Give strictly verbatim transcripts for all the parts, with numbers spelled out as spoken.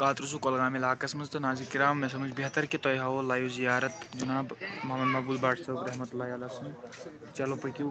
کاترسو کۄلگام علاقس منٛز۔ تہٕ ناظرین کرام، مےٚ سمجھ بہتر کہِ تۄہہِ ہاوو live زیارت جناب محمد مقبول بٹ صٲب رحمتہ اللہ علیہ سُنٛد۔ چلو پٔکِو۔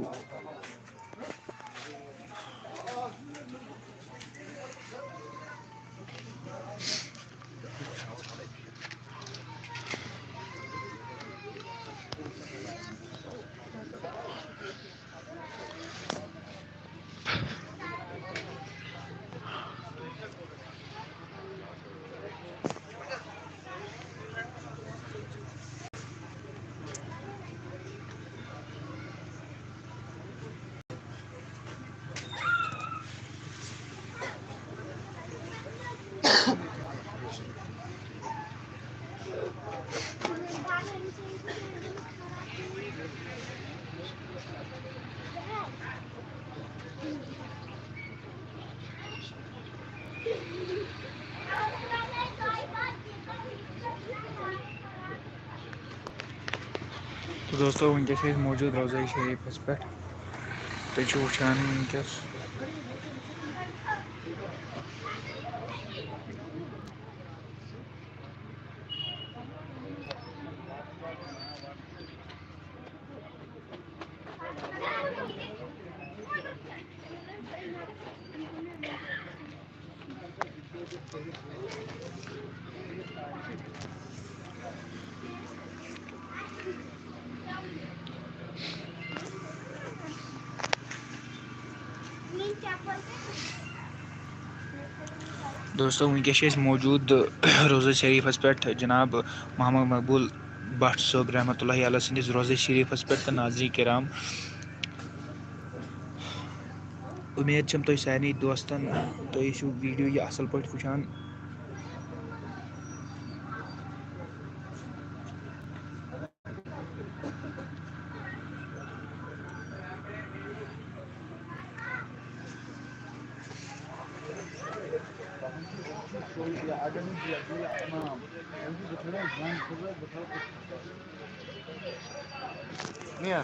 تہٕ دوستو، وٕنکیٚس چھِ أسۍ موٗجوٗد روضہ شریٖفَس پٮ۪ٹھ۔ تُہۍ چھِو وٕچھان وٕنکیٚس۔ دوستو، وٕنکیٚس چھِ أسۍ موٗجوٗد روضہ شریٖفَس پٮ۪ٹھ، جناب محمد مقبول بٹ صٲب رحمتہ اللہ علیہ سٕنٛدِس روضہ شریٖفَس پٮ۪ٹھ۔ تہٕ ناظرین کرام، اُمید چھم تۄہہِ سارنٕے دوستن، تُہۍ ٲسِو video یہِ اَصٕل پٲٹھۍ وٕچھان۔ نیر۔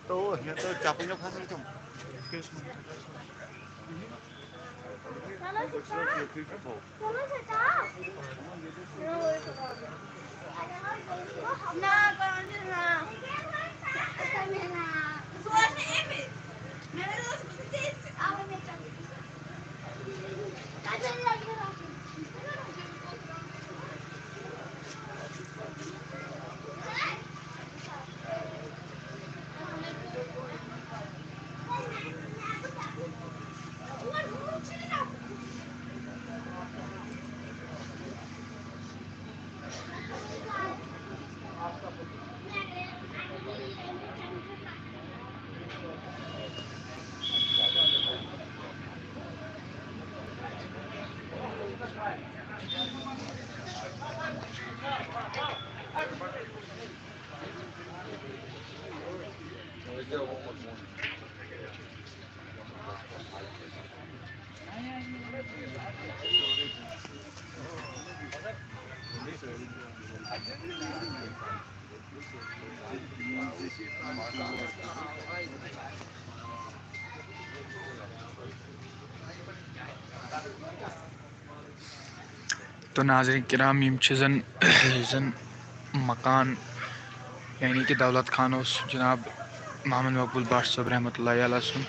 تو، یہِ تو چپٕنۍ کھسان تِم۔ تو ناظرین کرام، یِم چھِ زن، زن مکان، یعنی کہ دولت خان اوس جناب محمد مقبول بٹ صٲب رحمتہ اللہ علیہ سُنٛد۔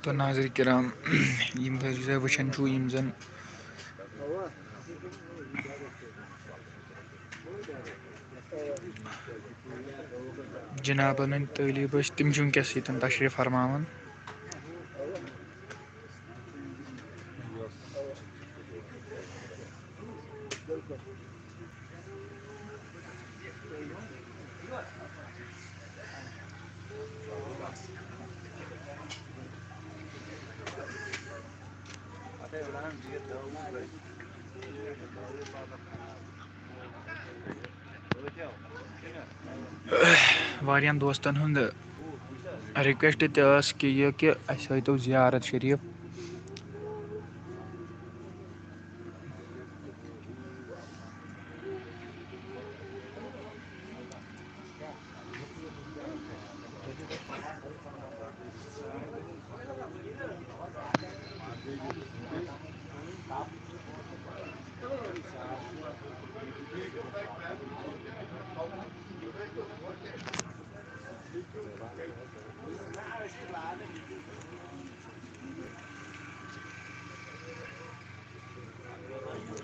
تو ناظرین کرام، یِم تُہۍ وٕچھان چھِو، یِم زَن جنابن ہٕنٛدۍ طٲلب ٲسۍ، تِم چھِ وٕنکیٚس ییٚتٮ۪ن تشریٖف فرماوان۔ واریاہَن دوستَن ہُنٛد request تہِ ٲس کہِ یہِ کہِ اَسہِ ہٲیتو زیارت شریٖف۔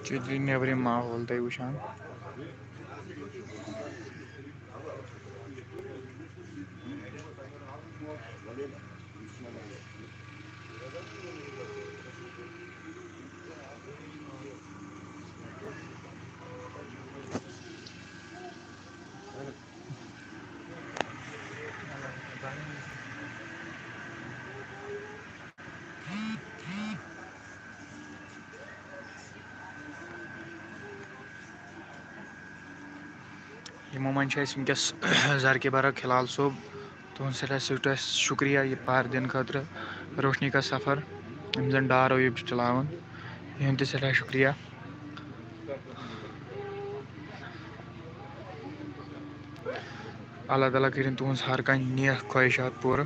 چھِ ییٚتہِ نیٚبرِم ماحول تُہۍ وٕچھان۔ یِمو منٛز چھِ اَسہِ وٕنکیٚس زرکہِ برق ہلال صٲب، تُہُنٛد سٮ۪ٹھاہ سٮ۪ٹھاہ شُکریہ یہِ پَہر دِنہٕ خٲطرٕ، روشنی کا سفر، یِم زَن ڈار ویب چھِ چلاوان، یِہُنٛد تہِ سٮ۪ٹھاہ شُکریہ۔ اللہ تعالیٰ کٔرِن تُہٕنٛز ہر کانٛہہ نیک خواہشات پوٗرٕ۔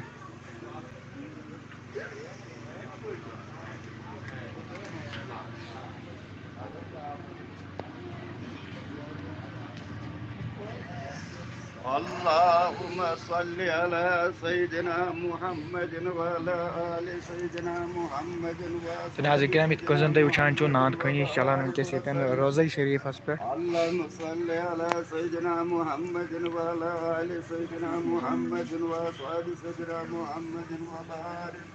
اللهم صل على سيدنا محمد وعلى آل سيدنا محمد وسلم۔ تہٕ ناظرین کرام، یِتھ کٔنۍ زَن تُہۍ وٕچھان چھِو، نعت خوٲنی چھِ چلان وٕنکیٚس ییٚتٮ۪ن روضہ شریٖفَس پٮ۪ٹھ۔ اللهم صل على سيدنا محمد وعلى آل سيدنا محمد وأصحاب سيدنا محمد وبارك۔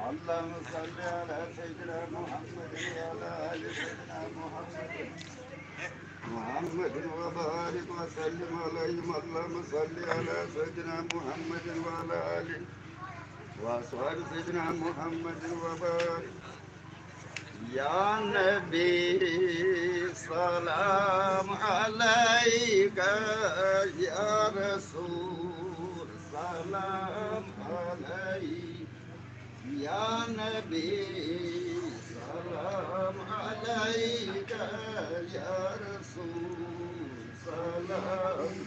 اللهم صل على سيدنا محمد وعلى آل سيدنا محمد، محمد وبارك وسلم عليهم. اللهم صل على سيدنا محمد وعلى آله وأصحاب سيدنا محمد وبارك. يا نبي سلام عليك، يا رسول سلام عليك، يا نبي سلام عليك، يا رسول سلام،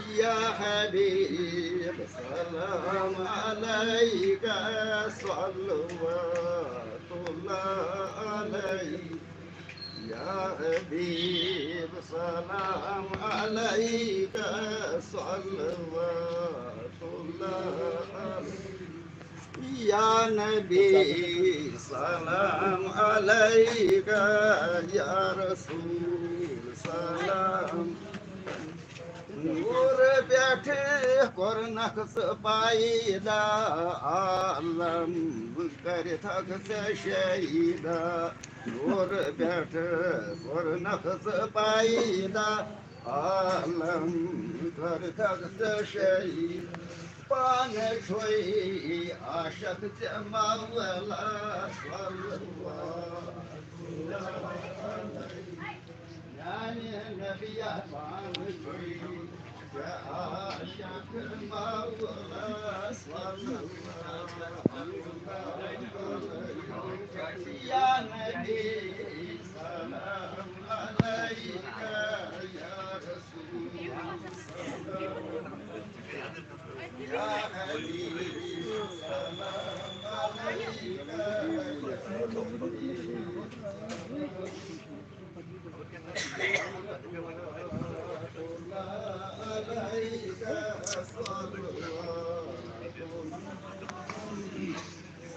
يا حبيب سلام عليك، صلوات الله عليك. يا حبيب سلام عليك، صلوات الله عليك. يا نبي سلام عليك، يا رسول سلام. پٮ۪ٹھ کوٚرنکھ ژٕ پیدا، عالم کٔرِتھکھ ژٕ شیدا۔ نوٗر پٮ۪ٹھ کوٚرنکھ ژٕ پیدا، عالم کٔرِتھکھ ژٕ شیدا۔ پانہٕ چھُے عاشق ژےٚ مولا صلی اللہ علیہ۔ میانہِ نبی پانہٕ چھُے ژےٚ عاشق مولا صلی اللہ علیہ۔ یا نبی سلام علیک، یا رسول سلام علیک، یا حبیب سلام علیک۔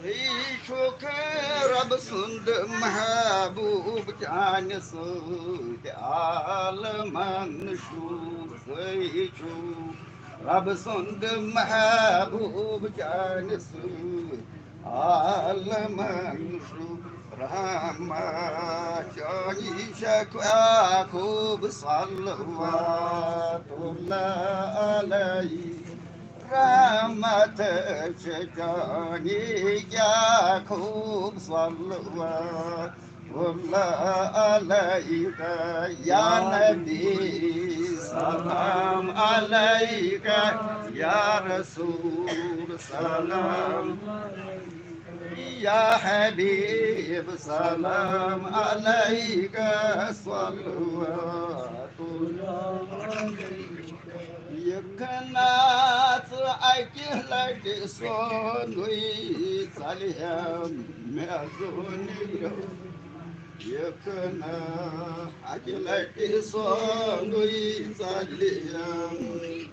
ژٕے چھُکھ رۄب سُنٛد محبوب، چانہِ سۭتۍ عالمن شوٗب۔ ژٕے چھُکھ رۄب سُنٛد محبوب، چانہِ سۭتۍ عالمن شوٗب۔ رحمت چانی چھکھ خوب، صلوات اللہ علیہ۔ رحمت چانی کیا خوب، صلوات اللہ علیک، یا نبی سلام علیک، یا رسول سلام، یا حبیب سلام علیک، صلوات اللہ علیک۔ یِکھ نہ ژٕ اَکہِ لَٹہِ سونُے ژَلہِ ہم مےٚ زوٗنہِ برٛونٛہہ۔ یِکھ نہ اَکہِ لَٹہِ سونُے ژَلہِ ہم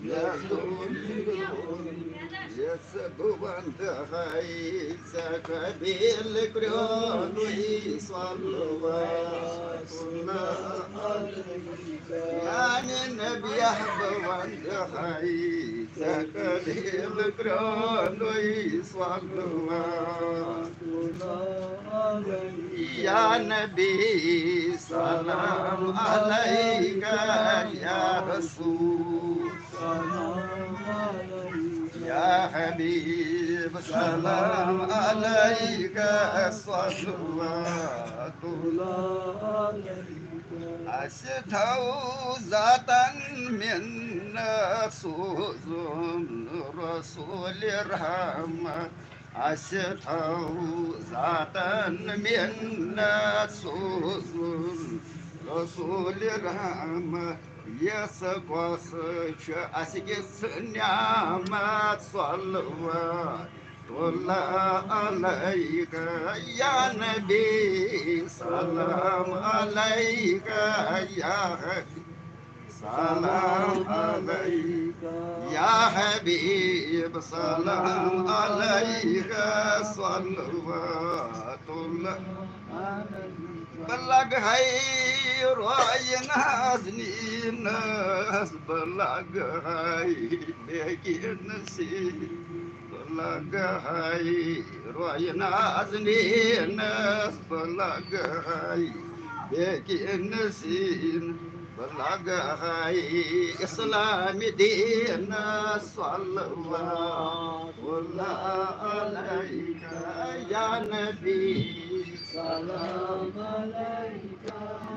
مےٚ زوٗنہِ برٛونٛہہ۔ یَس بہٕ وَندٕ ہاے ژےٚ قبیٖل کرٛونُے صلوات اللہ علیک۔ میانہِ نبیہ بہٕ وندٕ ہاے ژےٚ قبیٖل کرٛونُے صلوات اللہ علیک۔ یا نبی سلام علیک، یا رسول یا حبیب سلام علیک، صلوات اللہ علیک۔ اَسہِ تھاو ذاتن منت سوزُن رسول رحمت۔ اَسہِ تھاو ذاتن منت سوزُن رسول رحمت۔ یَس کۄس چھِ اَسہِ کِژھ نعمت، صلوات اللہ علیک یا نبی، سلام علیک یا حبیب، سلام علیک یا حبیب، سلام علیک، صلوات اللہ۔ بہٕ لگہٕ ہاے رویہِ نازنیٖنس، بہٕ لگہٕ ہاے بیٚکہِ نصیٖب۔ بہٕ لگہٕ ہاے رویہِ نازنیٖنس، بہٕ لگہٕ ہاے بیٚکہِ نصیٖب۔ بہٕ لگہٕ ہاے اِسلام دیٖنس، صلوات اللہ علیک یا نبی، سلام علیک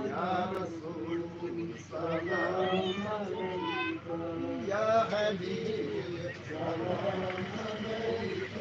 یا رسول، سلام علیک یا حبیب، سلام علیک۔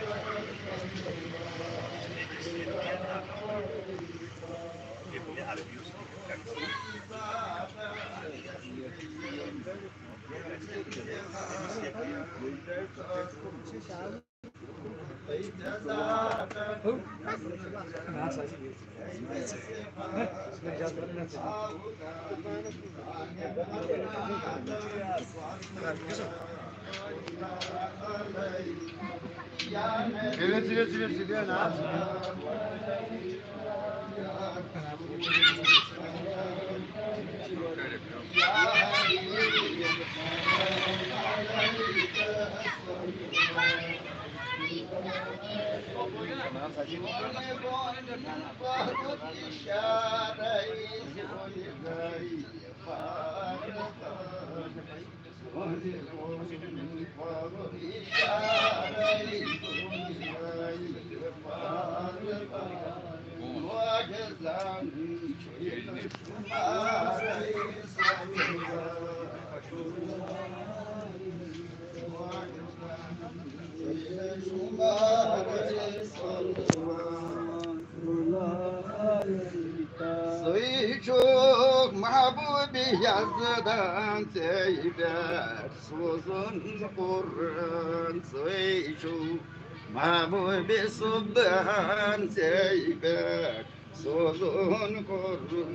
Çevir, çevir, çevir, çevir, ne yapsın? سُے چھُکھ محبوٗب یزدان ژےٚ پٮ۪ٹھ سوزُن قربان، سُے چھُ محبوٗب سبحان ژےٚ پٮ۪ٹھ سوزُن قربان۔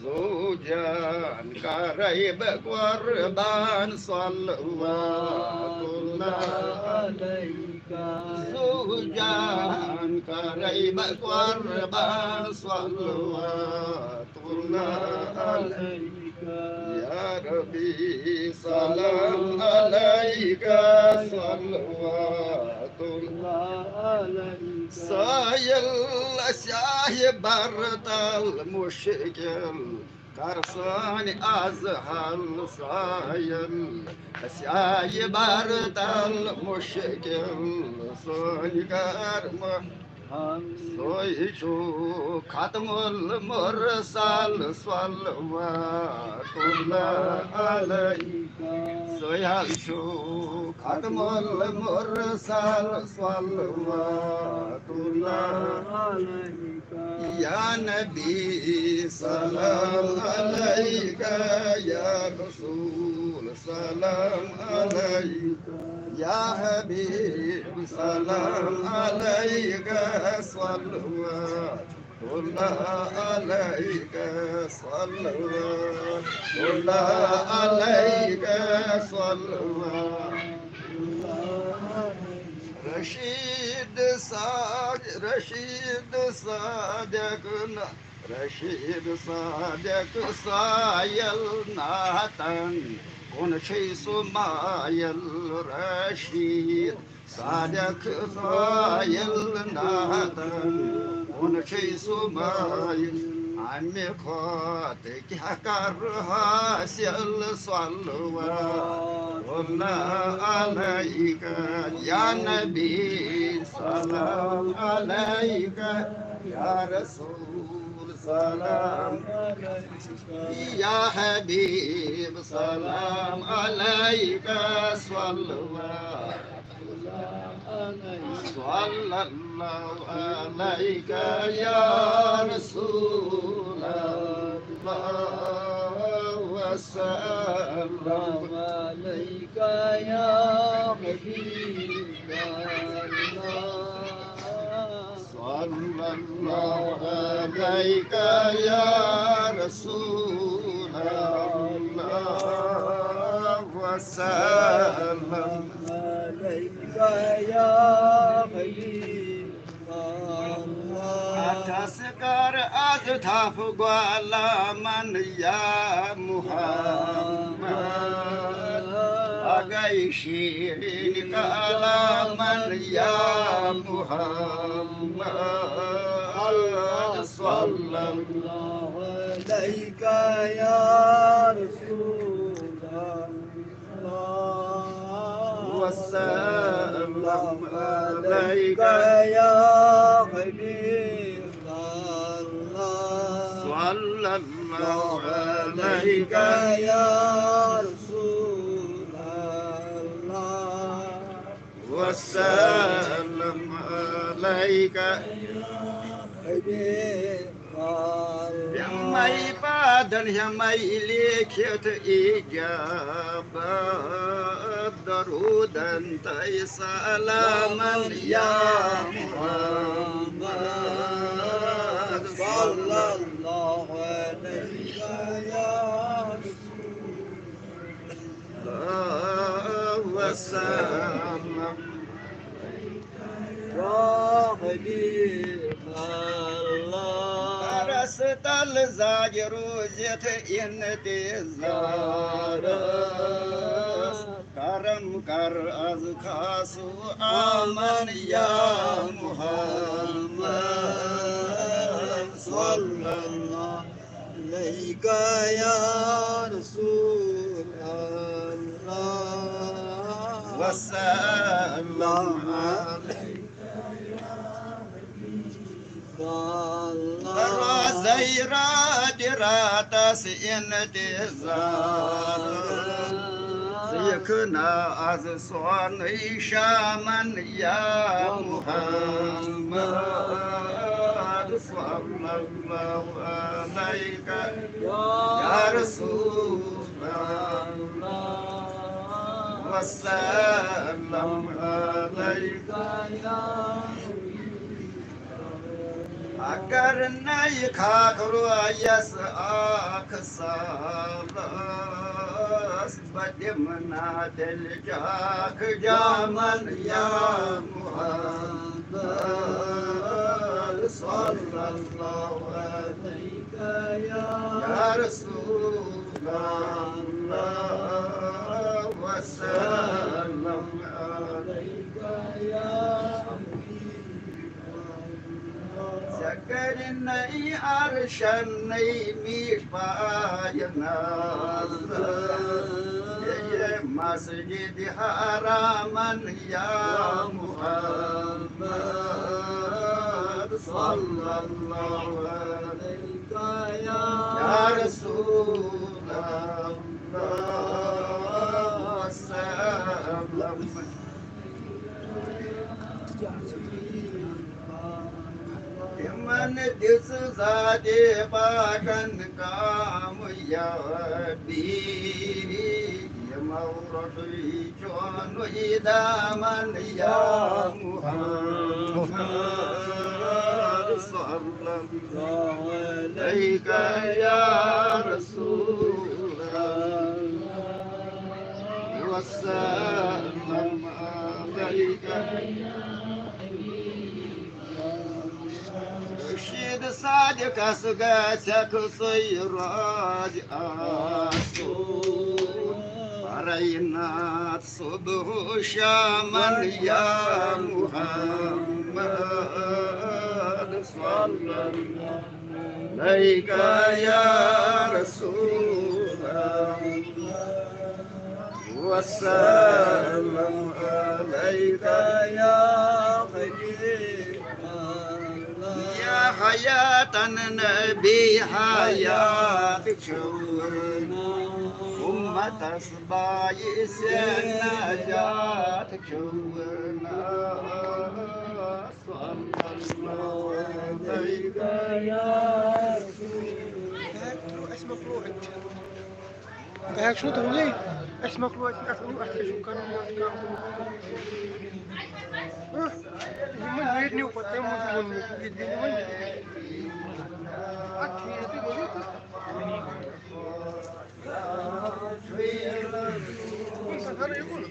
زوجان کرے بہٕ قربان صلوات اللہ علیکہ۔ زوجان کرے بہٕ قربان صلوات اللہ علیکہ۔ یا ربی سلام علیکہ صلوات اللہ علیکہ۔ سایل سیاہ برتل مشکل کر سٲنۍ از حل سایل۔ سیاہہِ برتل مشکل سٲنۍ کر مہ-، سُے چھُ ختم المرسل صلوات اللہ علیہ۔ سُے حظ چھُ ختم المرسل صلوات اللہ علیہ۔ یا نبی سلام علیکہ، یا رسول سلام علیکہ، یا حبیب سلام علیکہ، صلوات اللہ علیکہ، صلوات اللہ علیکہ، صلوات۔ رشید سا-، رشید صادق نہ رشید صادق سایل ناتن کُن چھُے سُہ مایل۔ رشید صادق سایل ناتن کُن چھُے سُہ مایل۔ امہِ کھۄتہٕ کیٛاہ کر حاصل صلوات اللہ علیکہ یا نبی سلام علیکہ یا رسول سلام علیکہ۔ یا حبیب سلام علیکہ صلوات۔ صلی اللہ علیکہ یا رسول اللہ وسلم علیکہ یا حبیب اللہ۔ صلی اللہ علیکہ یا رسول اللہ وسلم علیکہ یا حبیب اللہ۔ اَتھس کر از تھپھ غلامن یا محمد، اگے شیرین کلامن یا محمد۔ صلی اللہ علیکہ یا رسول اللہ۔ وسلم علیکہ یا حبیب اللہ۔ صلی اللہ علیکہ یا رسول اللہ۔ وسلم علیکہ۔ یِمے پادن یِمے لیکھِتھ اجابت درودن تہٕ سلامن یا محمد۔ صلی اللہ علیہ وسلم۔ یا حبیب اللہ۔ عرس تل زاج روزتھ انتظار۔ کرم کر از خاص آمن یا محمد صلی اللہ علیک یا رسول اللہ وسلم علیک۔ روزے رات راتس انتظار، یخنا از سونُے شامن یا محمد صلی اللہ علیک یا رسول اللہ وسلم علیک۔ اگر نَے خاک رویس اکھ سالس، بہٕ دِمہٕ نا تیٚلہِ چاکھ جامن یا محمد صلی اللہ علیک یا رسول اللہ وسلم علیک یا حبیب۔ ژےٚ کَرِ نَے عرشن نَے میٖٹھ پایہِ نظر، یہِ مسجد حرامن یا محمد صلی اللہ علیک یا رسول اللہ وسلم۔ تِمن دِژ ذاتِ پاکن کامیٲبی، یِمو روٚٹُے چونُے دامن یا محمد صلی اللہ علیک یا رسول اللہ وسلم علیک۔ رشید صادقس گژھکھ سُے راز آسُن، پرے نعت صبح و شامن یا محمد صلی اللہ علیک یا رسول اللہ وسلم علیک یا حبیب اللہ۔ یا حیاتن نبی حیات چھو، امتس باعث نجات چھو۔ صلی اللہ علیک یا رسول۔ تۄہہِ حظ چھُو تُہُنٛدُے؟ اَسہِ مۄکلو اَتہِ، اَتھ، اَتھ کیٛاہ چھُو کَرُن؟ اَتھ کیٛاہ چھُو کَرُن؟ ہہ؟ یِمَن نیرِ نِو پَتہٕ، تَمہِ موٗجوٗب ووٚن مےٚ، یہِ دِنہِ وۄنۍ۔ اَتھ ٹھیٖک تہِ گوٚو یہِ تہٕ۔ وۄنۍ سا کَرو یہِ کُن۔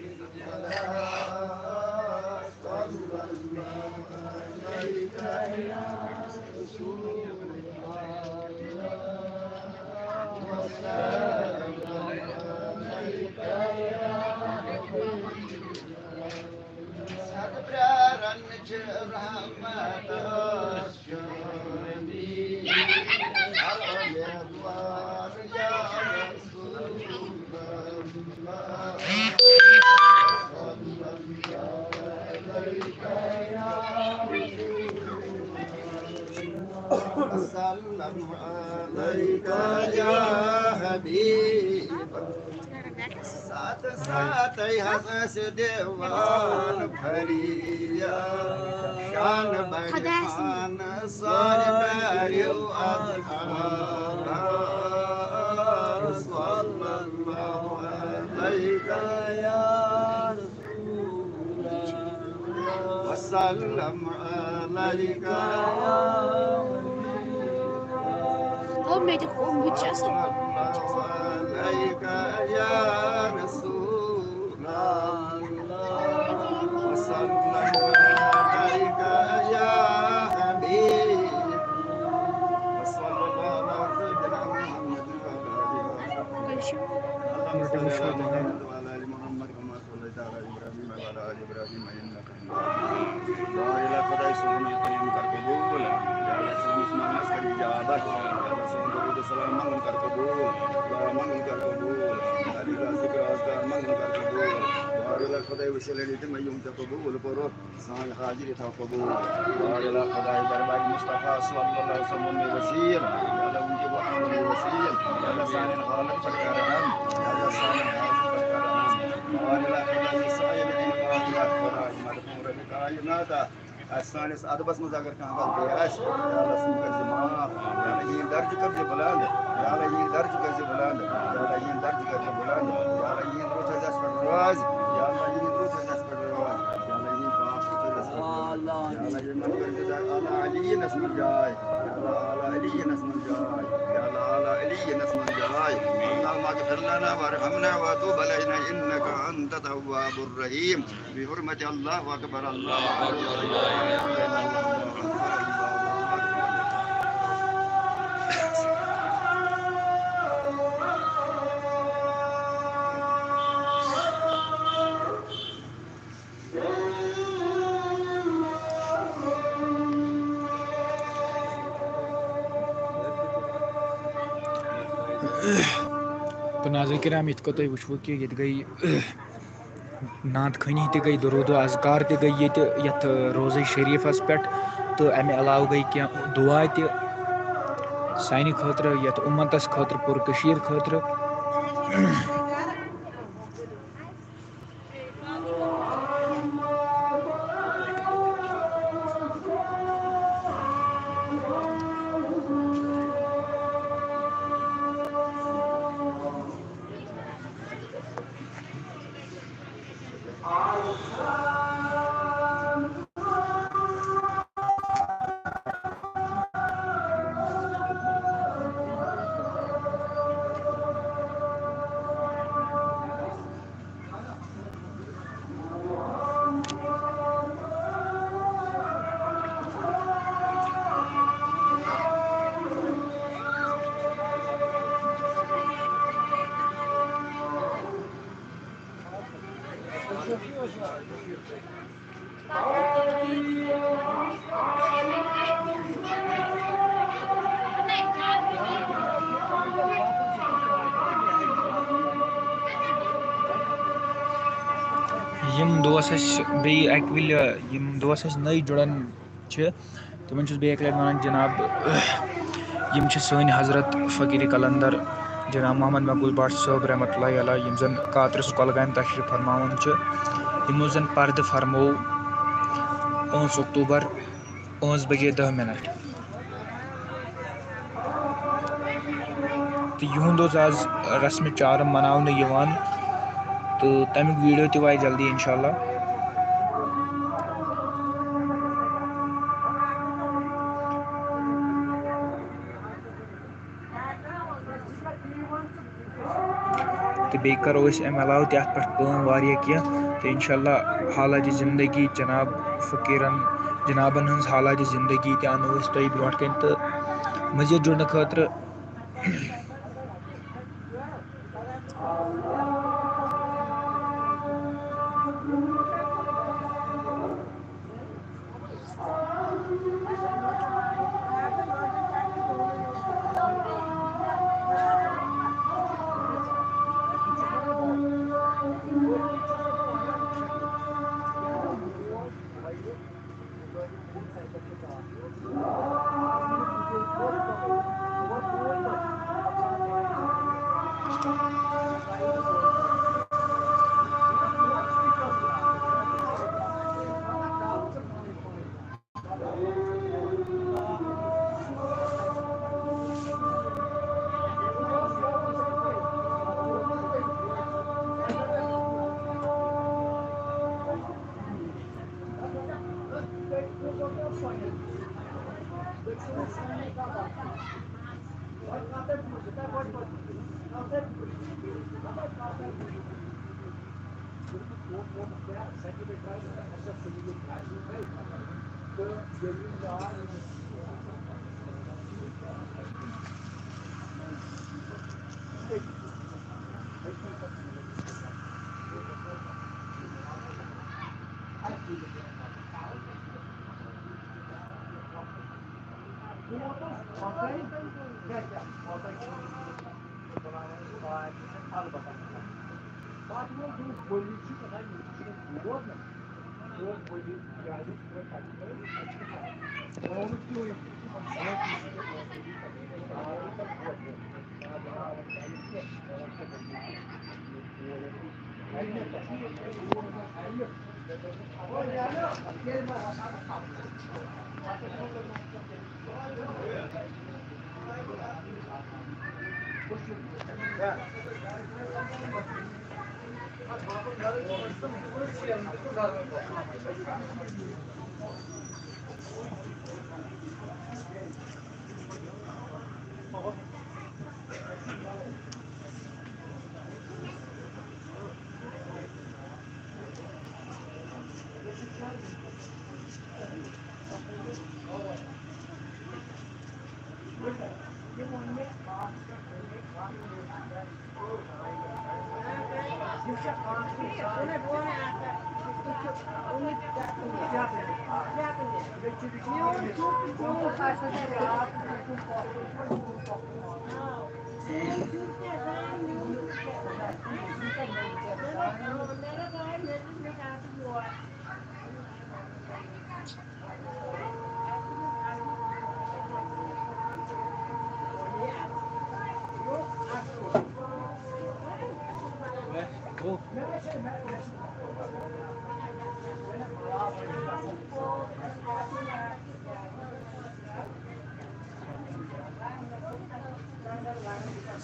وسلم علیک یا حبیب۔ ساتھ ساتھ حضرت دیوان فریاد، شان بڑ خدایس۔ شان سارے پیاریو اطہار۔ صلی اللہ علیک یا رسول اللہ وسلم علیک یا او مےٚ تہِ، او مےٚ تہِ چھِ اَصٕل۔ علیک یا رسول اللہ وسلم علیک یا حبیب۔ وصلی اللہ علی سیدنا محمد وعلی آلہ وصحبہ۔ اللہم صلی علی محمد وعلی آل محمد کما صلیت على إبراهيم وعلى آل إبراهيم إنك حميد مجيد. یا اللہ خدای، سون یہِ قیام کر قبول۔ یا اللہ، سٲنِس منٛگنَس کر اجابت۔ یا اللہ، سون درود و سلام منٛگُن کر قبول۔ دعا منٛگُن کر قبول۔ یا اللہ، ذکر اذکار منٛگُن کر قبول۔ یا اللہ خدای، وٕچھ لڑی تہٕ مےٚ یِم ژےٚ قبول کوٚرُکھ۔ سانہِ حاضری تھاو قبول۔ یا اللہ خدای، دربار مصطفیٰ صلی اللہ علیہ وسلم وسیل۔ یا اللہ، ان کے وحی وسیل۔ یا اللہ، سانٮ۪ن حالن پٮ۪ٹھ کر رحم۔ یا اللہ، سانٮ۪ن حالن پٮ۪ٹھ کر رحم۔ یا اللہ خدای، سانٮ۪ن، یا اللہ خدای، مدد کائنات۔ اَسہِ سٲنِس ادبس منٛز اگر کانٛہہ غلطی آسہِ، یا اللہ سُہ کٔرۍ زِ معاف، یا اللہ یِہِنٛدۍ درجہٕ کٔرۍ زِ بلند، یا اللہ یِہِنٛدۍ درجہٕ کٔرۍ زِ بلند، یا اللہ یِہِنٛدۍ درجہٕ کٔرۍ زِ بلند، یا اللہ یِہِنٛدۍ رُت تھٲے زِ اَسہِ پٮ۪ٹھ رٲضۍ، یا اللہ یِہِنٛدۍ رُت تھٲے زِ اَسہِ پٮ۪ٹھ رٲضۍ، یا اللہ یِہِنٛدۍ پاک تھٲے زِ اَسہِ پٮ۪ٹھ رٲضۍ، یا اللہ یِمن کٔرۍ زِ یا اللہ علیٖنس منٛز جاے، یا اللہ اعلیٰ علیٖنس منٛز جاے، یا اللہ اعلیٰ علیٖنس منٛز جاے۔ اللهم اغفر لنا وارحمنا وتب علينا إنك أنت التواب الرحيم۔ بحرمة الله أكبر، الله أكبر، الله أكبر، الله أكبر۔ تہٕ ناظرین کرام، یِتھ کٔنۍ تُہۍ وٕچھوٕ کہِ ییٚتہِ گٔے نعت خوٲنی تہِ گٔے، درود و اذکار تہِ گٔے ییٚتہِ یَتھ روضہ شریٖفَس پٮ۪ٹھ، تہٕ اَمہِ علاوٕ گٔے کینٛہہ دُعا تہِ سانہِ خٲطرٕ، یَتھ اُمتَس خٲطرٕ، پوٗرٕ کٔشیٖرِ خٲطرٕ۔ یِم دوس اَسہِ بیٚیہِ اَکہِ وِلہِ، یِم دوس اَسہِ نٔوۍ جُڑان چھِ، تِمن چھُس بہٕ اَکہِ لَٹہِ وَنان، جِناب، یِم چھِ سٲنۍ حضرت فقیٖر قلندر جِناب محمد مقبوٗل بٹ صٲب رحمتہ اللہ علیہ، یِم زَن کاترَس کۄلگامہِ تشریٖف فرماوان چھِ، یِمو زَن پردٕ فرموو پانٛژھ اکتوٗبر، پانٛژھ بجے دَہ مِنٹ۔ تہٕ یِہُنٛد اوس آز رسمِ چارم مناونہٕ یِوان، تہٕ تَمیُک ویٖڈیو تہِ واتہِ جلدی اِنشاء اللہ۔ تہٕ بیٚیہِ کَرو أسۍ اَمہِ علاوٕ تہِ اَتھ پٮ۪ٹھ کٲم واریاہ کینٛہہ، تہٕ اِنشاء اللہ حالاتِ زِندگی جِناب فقیٖرَن، جِنابَن ہٕنٛز حالاتِ زِندگی تہِ اَنو أسۍ تۄہہِ برٛونٛٹھ کَنہِ، تہٕ مٔزیٖد جُڑنہٕ خٲطرٕ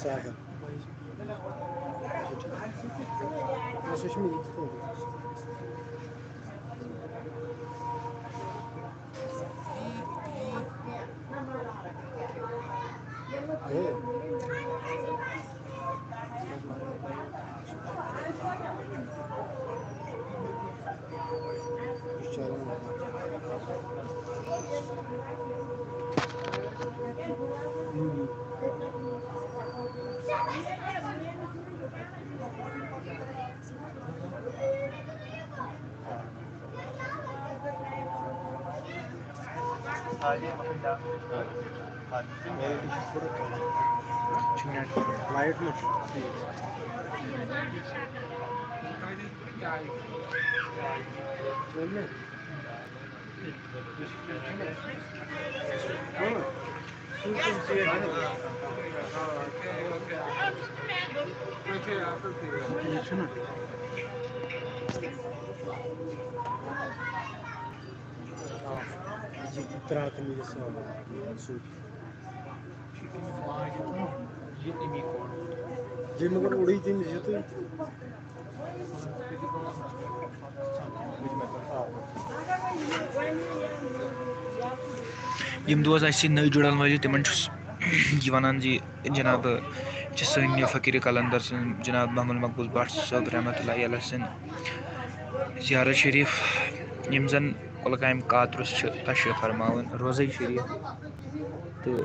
ساحل۔ بس، یہِ چھُ مےٚ یہِ تہِ تھوٚومُت۔ لایٹ ما چھُ؟ ترٛاو تٔمِس یہِ سامان سۭتۍ۔ یہِ مگر اوٚڑُے تٔمِس یہِ تہٕ۔ یِم دوس اَسہِ سۭتۍ نٔوۍ جُڑن وٲلۍ چھِ، تِمن چھُس یہِ وَنان زِ جناب چھِ سٲنۍ یہِ فقیٖر قلندر سٕنٛز، جناب محمد مقبوٗل بٹ صٲب رحمتہ اللہ علیہ سٕنٛز زیارت شریٖف، یِم زَن کۄلگامہِ کاترَس چھِ تشریٖف فرماوان، روزَے شریٖف۔ تہٕ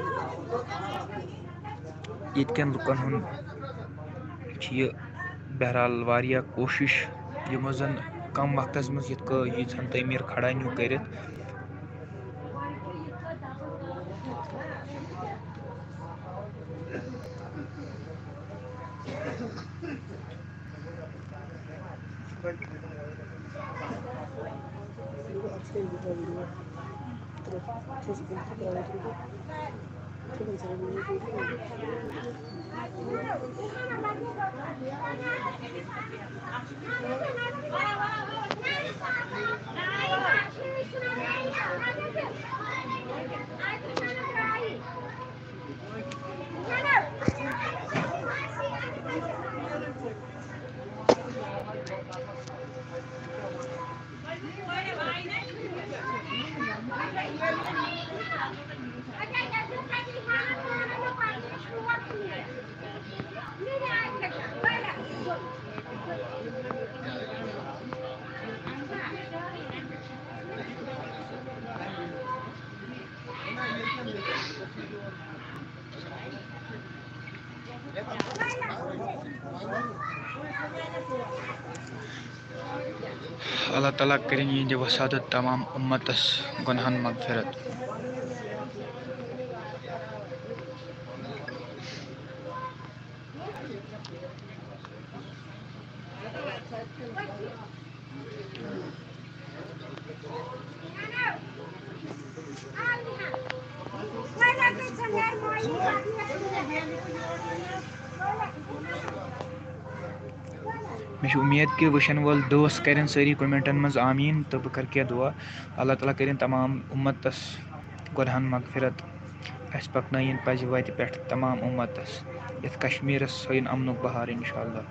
ییٚتہِ کٮ۪ن لُکَن ہُنٛد چھِ یہِ بہرحال واریاہ کوٗشِش، یِمو زَن کَم وقتَس منٛز یِتھ کٔنۍ ییٖژہَن تعمیٖر کھڑا ہیوٗ کٔرِتھ۔ اللہ تعالیٰ کٔرِنۍ یِہِنٛدِ وسادت تمام اُمتس گۄناہن مغفرت۔ مےٚ چھِ اُمید کہِ وٕچھَن وٲلۍ دوس کَرن سٲری کمنٹن منٛز آمیٖن، تہٕ بہٕ کَرٕ کینٛہہ دُعا۔ اللہ تعالیٰ کٔرِنۍ تمام اُمتَس گۄناہَن مغفرت۔ اَسہِ پَکنٲیِن پَزِ وَتہِ پٮ۪ٹھ تمام اُمتَس، یَتھ کشمیٖرَس تھٲیِن اَمنُک بَہار اِنشاء اللہ۔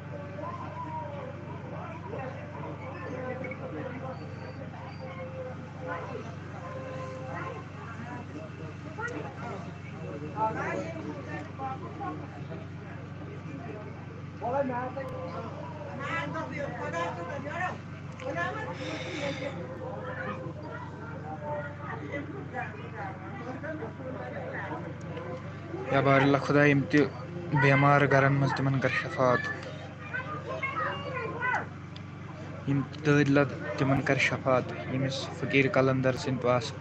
یا بار اللہ خدا، یِم تہِ بیمار گرن منٛز، تِمن کر شفاعت۔ یِم تٲدۍ لد، تِمن کر شفاعت۔ ییٚمِس فقیٖر قلندر سٕنٛدۍ پاسہٕ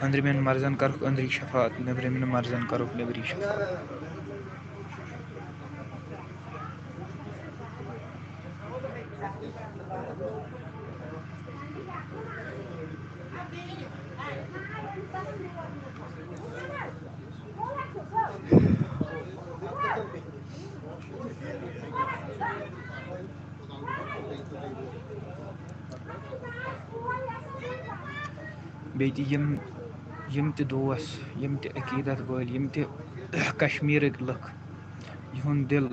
أنٛدرِمٮ۪ن مرضن کرُکھ أنٛدری شفاعت، نیٚبرِمٮ۪ن مرضن کرُکھ نیٚبری شفاعت۔ بیٚیہِ تہِ یِم، یِم تہِ دوس، یِم تہِ عقیٖدت وٲلۍ، یِم تہِ کشمیٖرٕکۍ لُکھ، یِہُنٛد دِل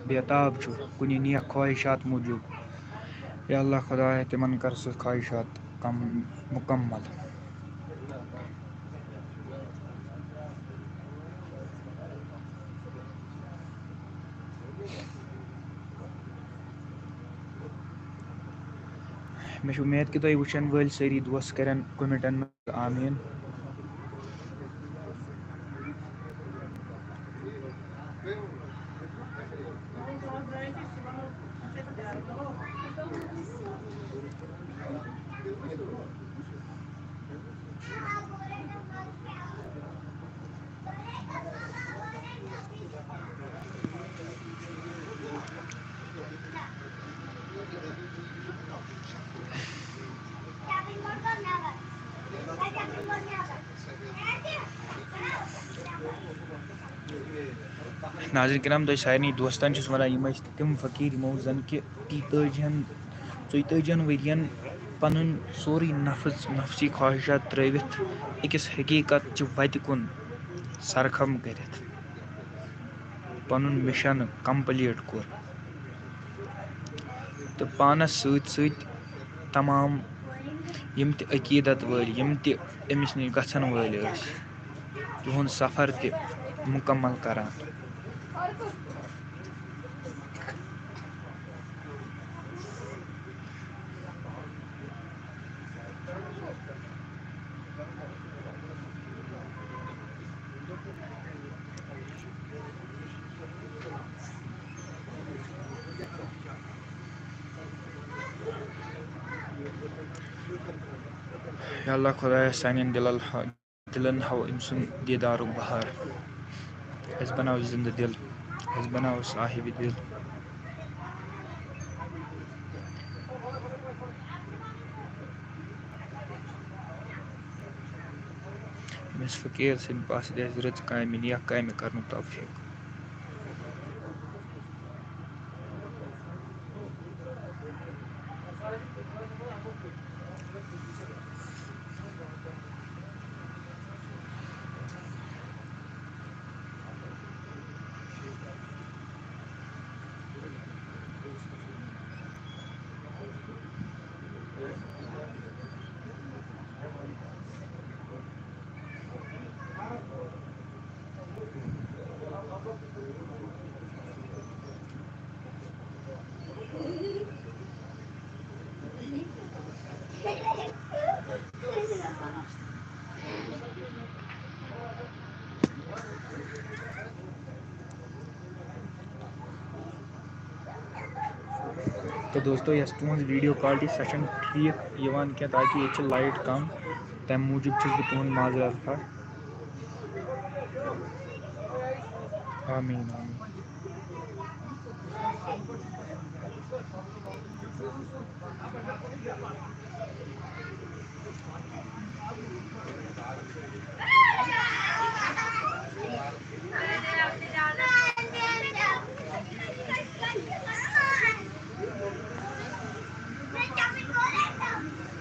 بے تاب چھُ کُنہِ نیک خواہشات موٗجوٗب۔ یا اللہ خدایا، تِمن کر سُہ خواہشات کم، مُکمل۔ مےٚ چھِ اُمید کہِ تُہۍ وٕچھن وٲلۍ سٲری دوس کَرن کمنٹن منٛز آمیٖن۔ ناظرین کرام، تۄہہِ سارنٕے دوستن چھُس وَنان، یِم ٲسۍ تِم فقیٖر، یِمو زَن کہِ تی تٲجی ہن، ژۄیہِ تٲجی ہن ؤرین پَنُن سورُے نفس، نفسی خواہشات ترٲوِتھ أکِس حقیٖقت چہِ وَتہِ کُن سرخم کٔرِتھ پَنُن مِشن complete کوٚر۔ تہٕ پانَس سۭتۍ سۭتۍ تمام یِم تہِ عقیٖدت وٲلۍ، یِم تہِ أمِس نِش گژھن وٲلۍ ٲسۍ، تِہُنٛد سفر تہِ مُکمل کران۔ یا اللہ خدایا، سانٮ۪ن دِلن ہا-، دِلن ہاو أمۍ سُنٛد دیٖدارُک بہار۔ اَسہِ بناو زِندٕ دِل، اَسہِ بناو صاحِبِ دِل۔ أمِس فقیٖر سٕنٛدِ پاسہٕ دِ اَسہِ رٕژ کامہِ، نیک کامہِ کرنُک توفیٖق۔ تہٕ دوستو، یۄس تُہٕنٛز video quality سۄ چھَنہٕ ٹھیٖک یِوان کینٛہہ، تاکہِ ییٚتہِ چھِ light کم، تَمہِ موٗجوٗب چھُس بہٕ تُہُنٛد معذرت خواہ۔ آمیٖن، آمیٖن۔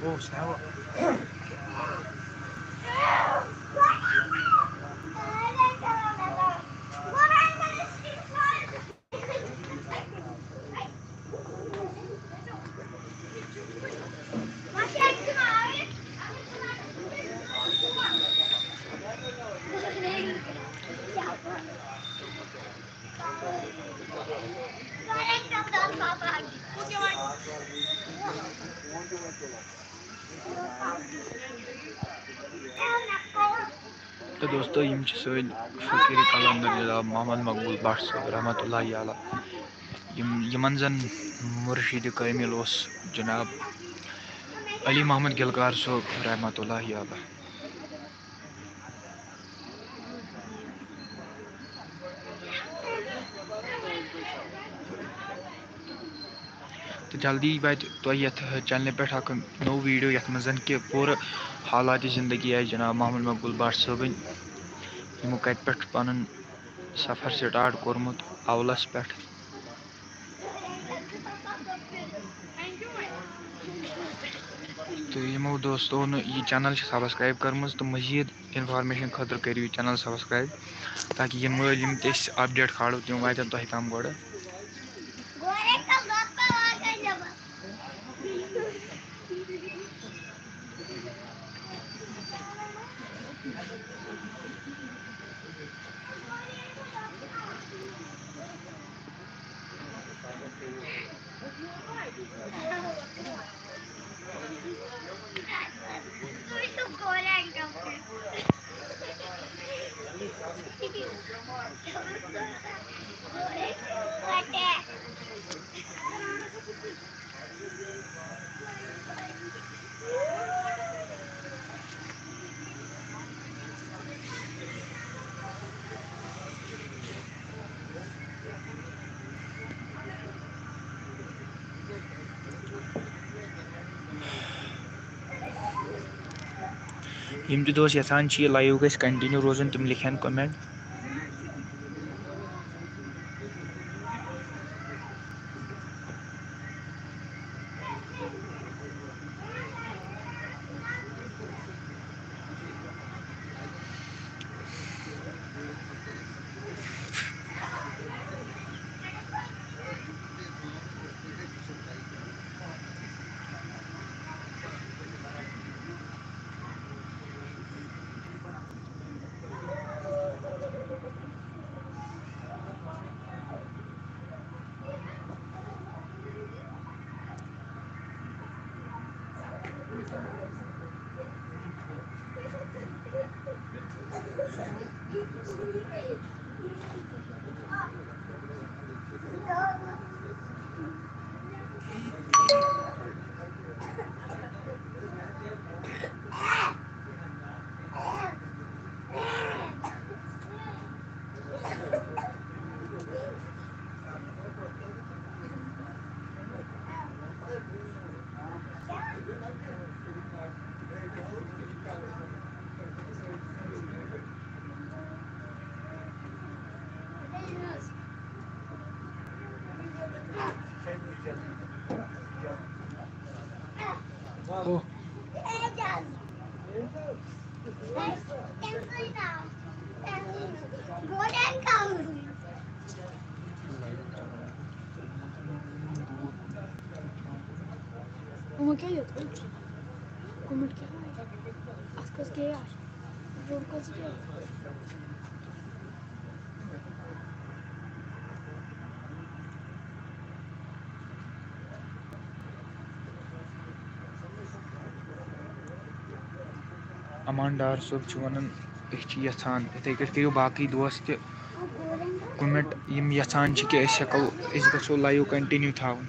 Oh, snap. تہٕ دوستو، یِم چھِ سٲنۍ فقیٖر قلندر جناب محمد مقبول بٹ صٲب رحمتہ اللہ علیہ، یِم، یِمن زن مرشد کٲمل اوس جناب علی محمد گلکار صٲب رحمتہ اللہ علیہ۔ تہٕ جلدی واتہِ تۄہہِ یَتھ چینلہِ پٮ۪ٹھ اَکھ نوٚو video، یَتھ منٛز زَن کہِ پوٗرٕ حالات زندگی آسہِ جناب محمد مقبول بٹ صٲبٕنۍ، یِمو کَتہِ پٮ۪ٹھ پَنُن سفر start کوٚرمُت اولس پٮ۪ٹھ۔ تہٕ یِمو دوستو نہٕ یہِ channel چھِ subscribe کٔرمٕژ، تہٕ مزید information خٲطرٕ کٔرِو یہِ channel subscribe، تاکہِ یِم وٲلۍ یِم تہِ أسۍ update کھالو، تِم واتن تۄہہِ تام گۄڈٕ۔ یِم تہِ دوس یژھان چھِ یہِ live گژھِ continue روزُن، تِم لیکھن comment۔ یِمو کیٛاہ یوت کوٚر؟ کوٚمُت کیٛاہ؟ اَتھ کٔژ کے آسہِ؟ یِمو کٔژ کے؟ امان ڈار صٲب چھُ وَنان، أسۍ چھِ یَژھان، یِتھَے کٲٹھۍ کٔرِو باقٕے دوس تہِ comment، یِم یَژھان چھِ کہِ أسۍ ہٮ۪کو، أسۍ گژھو live continue تھاوُن۔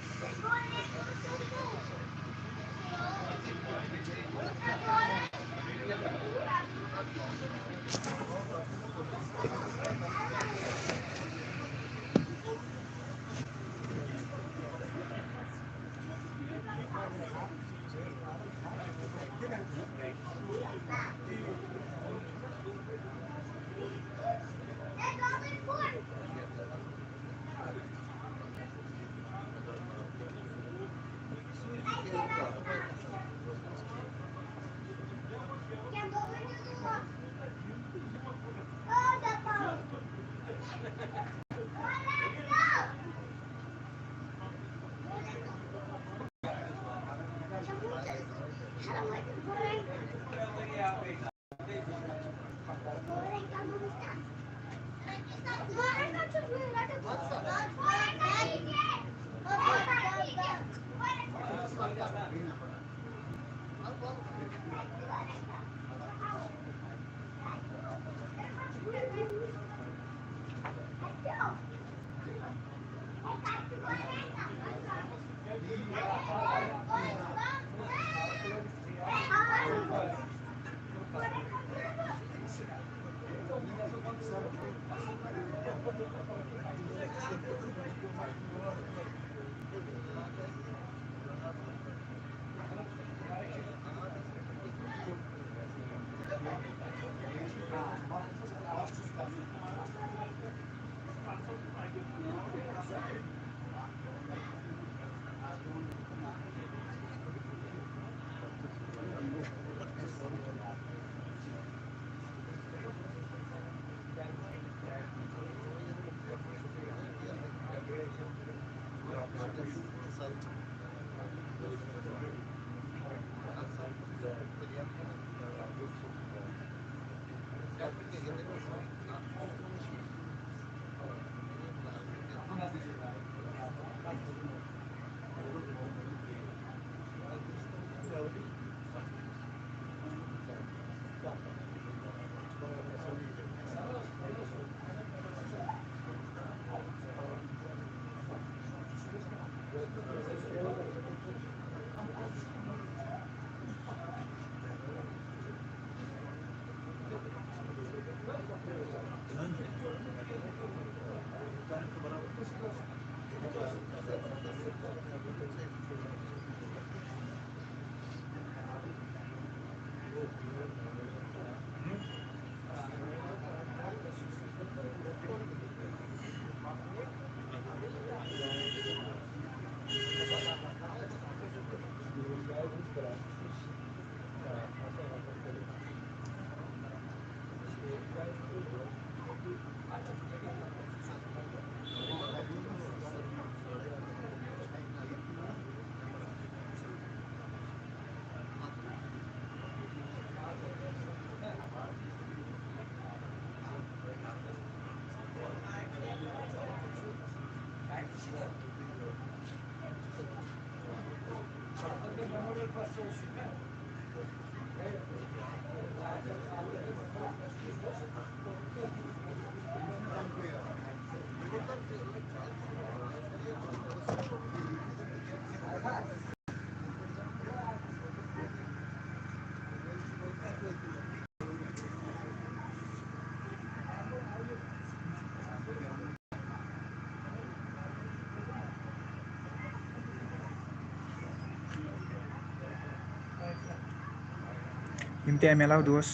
یِم تہِ اَمہِ علاوٕ دوس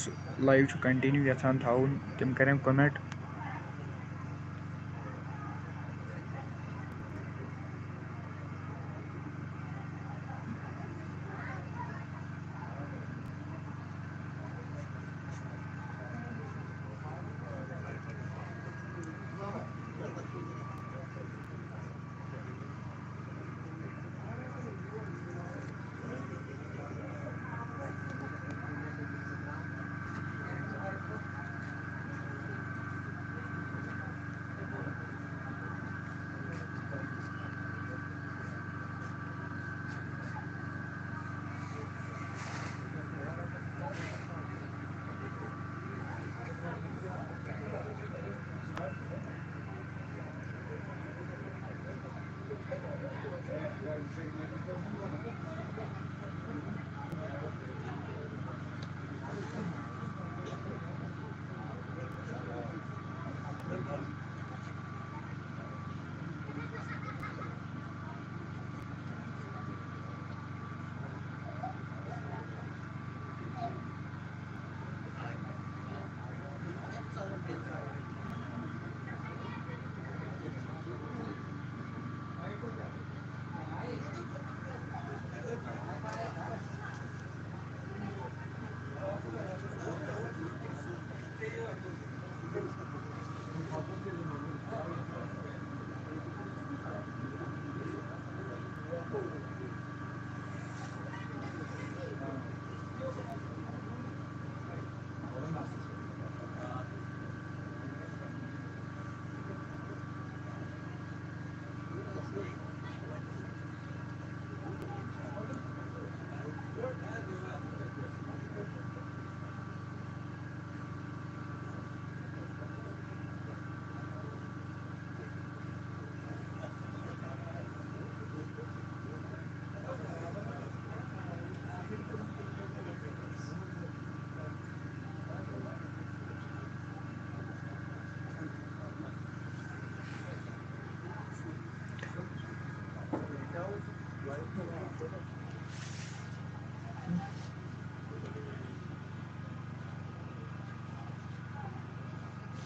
live چھُ continue یَژھان تھاوُن، تِم کَرن comment۔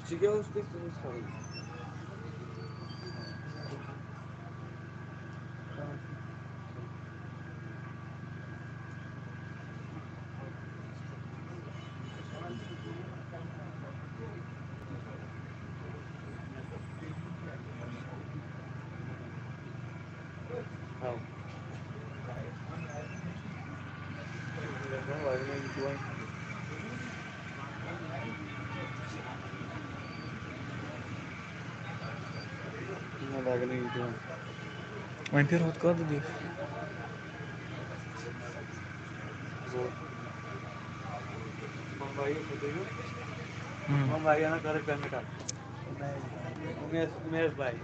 ژٕ کیٛاہ اوس تۄہہِ تٔمِس کَرُن؟ وۄنۍ پھِر ہُتھ کَتھ دِکھ۔ ہُم۔ امیش، امیش بھائی۔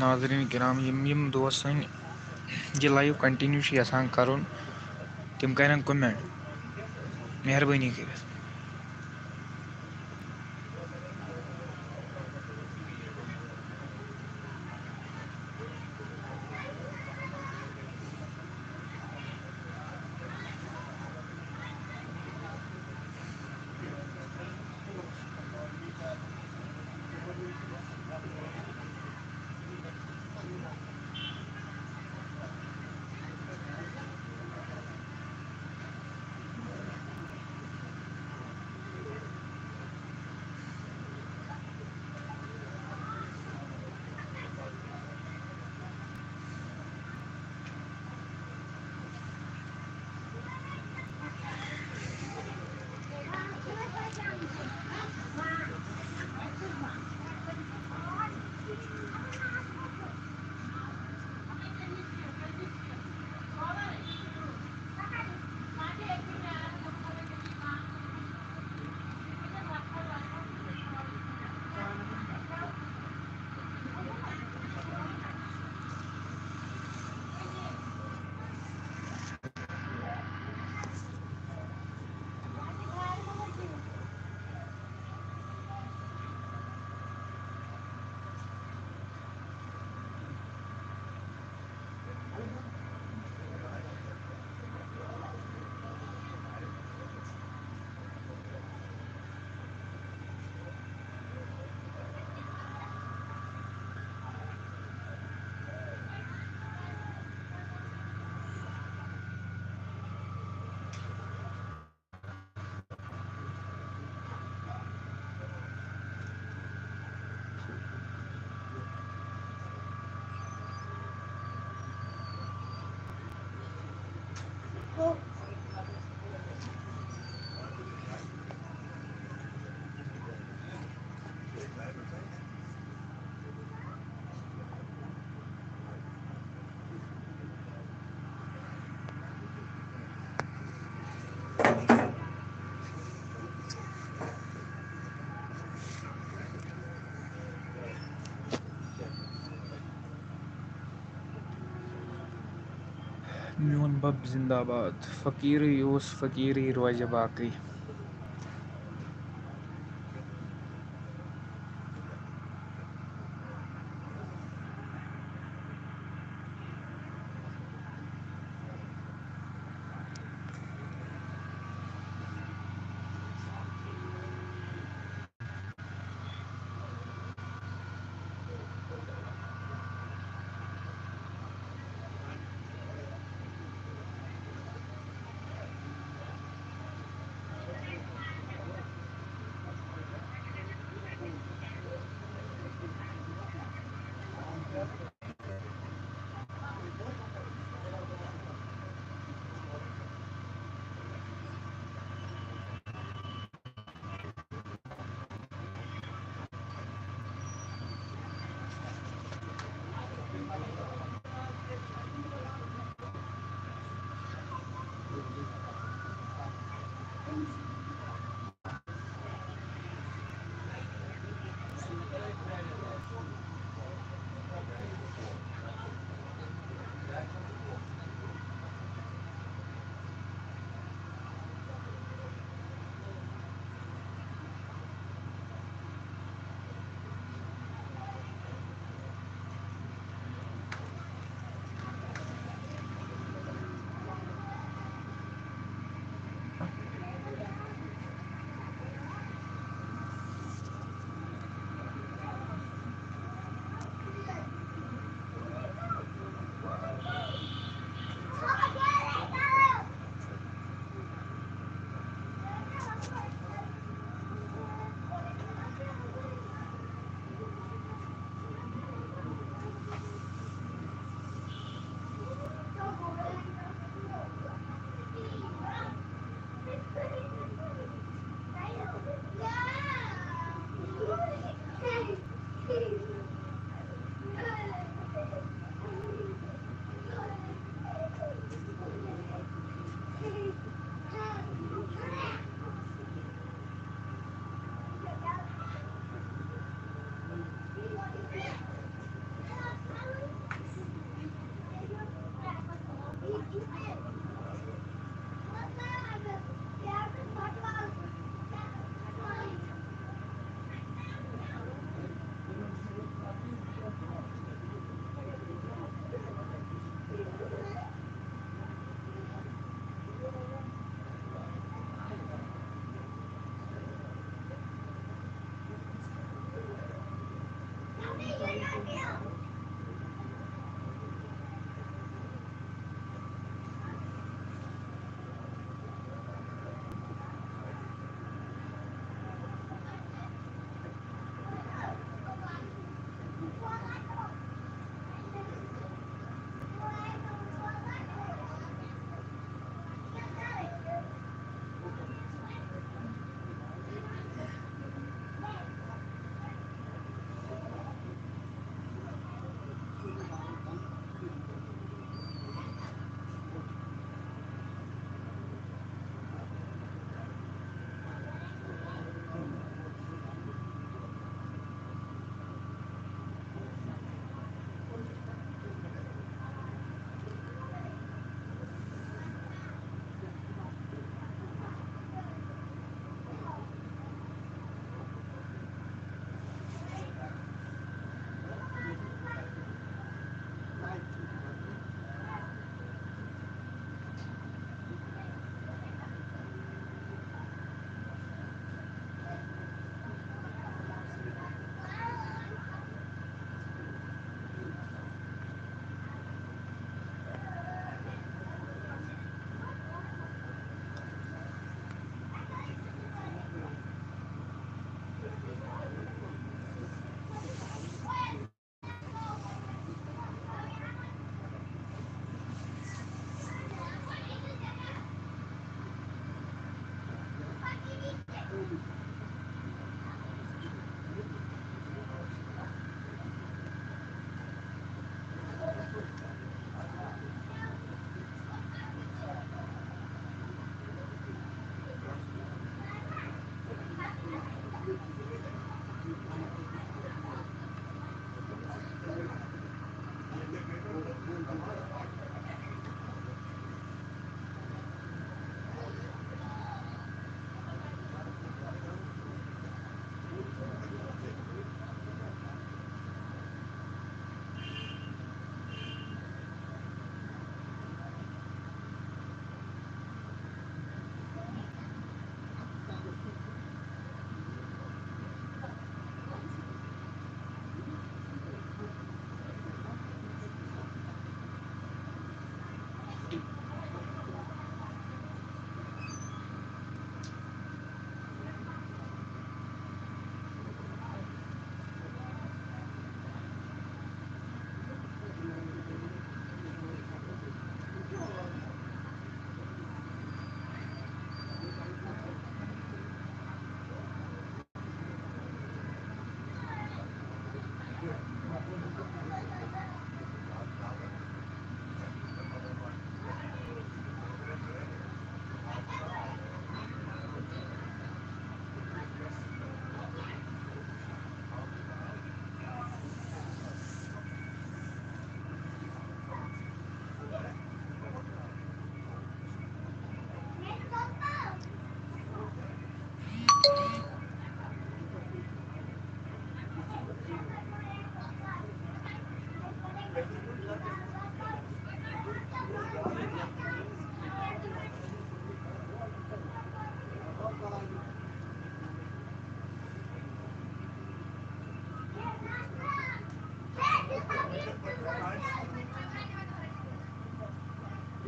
ناظریٖن کرام، یِم یِم دوس سٲنۍ یہِ live continue چھِ یَژھان کَرُن، تِم کَرن comment، مہربٲنی کٔرِتھ۔ میون بب زندہ باد۔ فقیرٕے اوس، فقیرٕے روزِ باقٕے۔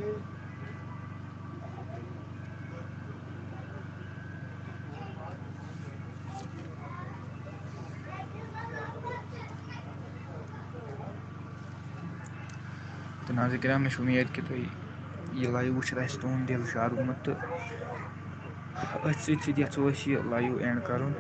تہٕ ناظرین کرام، مےٚ چھِ اُمید کہِ تُہۍ یہِ live وٕچھِتھ آسہِ تُہُنٛد دِل شاد گوٚمُت، تہٕ أتھۍ سۭتۍ سۭتۍ یَژھو أسۍ یہِ live end کَرُن۔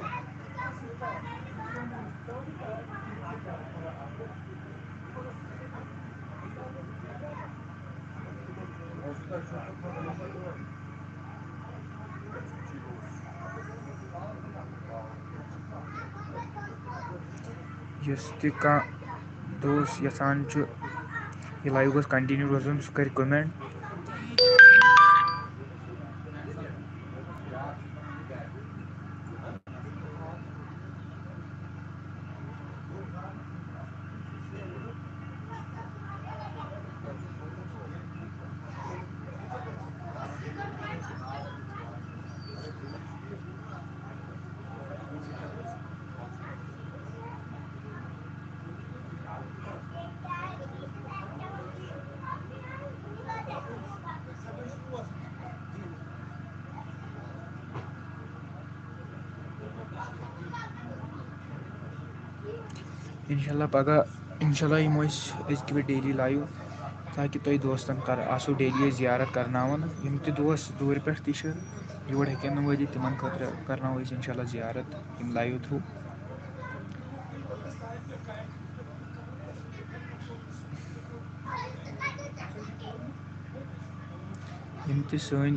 یُس تہِ کانٛہہ دوس یژھان چھُ یہِ live گوٚژھ continue روزُن، سُہ کرِ comment۔ انشاءاللہ پگاہ، انشاءاللہ یِمو أسۍ أزکہِ پٮ۪ٹھ daily live، تاکہِ تۄہہِ دوستن کر آسو daily أسۍ زیارت کرناوان۔ یِم تہِ دوس دوٗرِ پٮ۪ٹھ تہِ چھِ یور ہیٚکن نہٕ وٲتِتھ، تِمن خٲطرٕ کرناوو أسۍ انشاءاللہ زیارت یِم live through۔ یِم تہِ سٲنۍ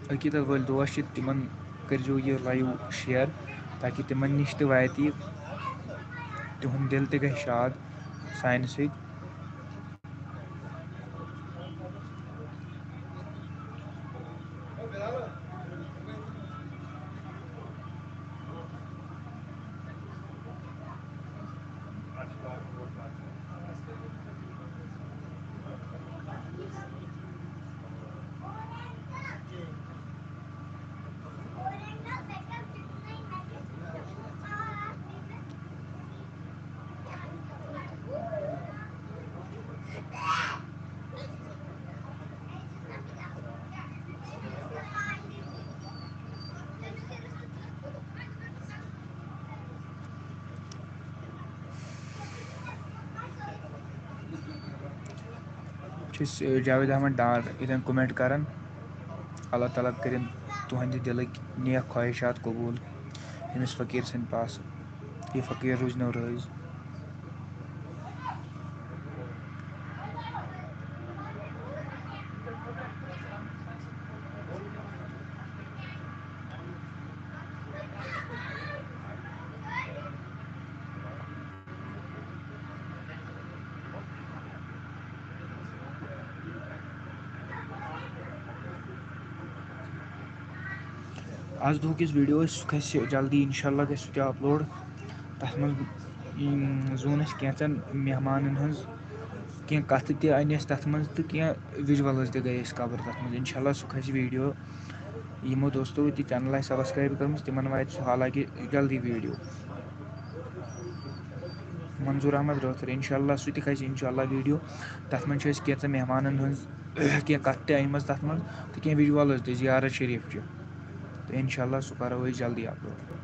عقیٖدت وٲلۍ دوس چھِ، تِمن کٔرۍزیو یہِ live share، تاکہِ تِمن نِش تہِ واتہِ یہِ، تِہُنٛد دِل تہِ گژھِ شاد سانہِ سۭتۍ۔ چھِ أسۍ، آ، جاوید احمد ڈار ییٚتٮ۪ن comment کران۔ اللہ تعالیٰ کٔرِن تُہنٛدِ دِلٕکۍ نیک خواہشات قبوٗل أمِس فقیٖر سٕنٛدِ پاسہٕ۔ یہِ فقیٖر روٗزِ نہٕ رٲضۍ۔ آز دۄہُک یُس video آسہِ، سُہ کھسہِ جلدی، انشاءاللہ گژھِ سُہ تہِ upload۔ تَتھ منٛز، اۭں، زون اَسہِ کینٛژَن مہمانَن ہٕنٛز کینٛہہ کَتھٕ تہِ اَنہِ اَسہِ تَتھ منٛز، تہٕ کینٛہہ visuals تہِ گٔے اَسہِ cover تَتھ منٛز۔ انشاءاللہ سُہ کھسہِ video۔ یِمو دوستو تہِ channel آسہِ subscribe کٔرمٕژ، تِمن واتہِ سُہ حالانکہِ جلدی video۔ منظور احمد رٲتھر، انشاءاللہ سُہ تہِ کھسہِ انشاءاللہ video۔ تتھ منٛز چھِ أسۍ کینٛژن مہمانن ہٕنٛز کینٛہہ کتھ تہِ أنمٕژ تتھ منٛز، تہٕ کینٛہہ visuals تہِ زیارت شریف چہِ۔ تہٕ انشاءاللہ سُہ کرو أسۍ جلدی upload۔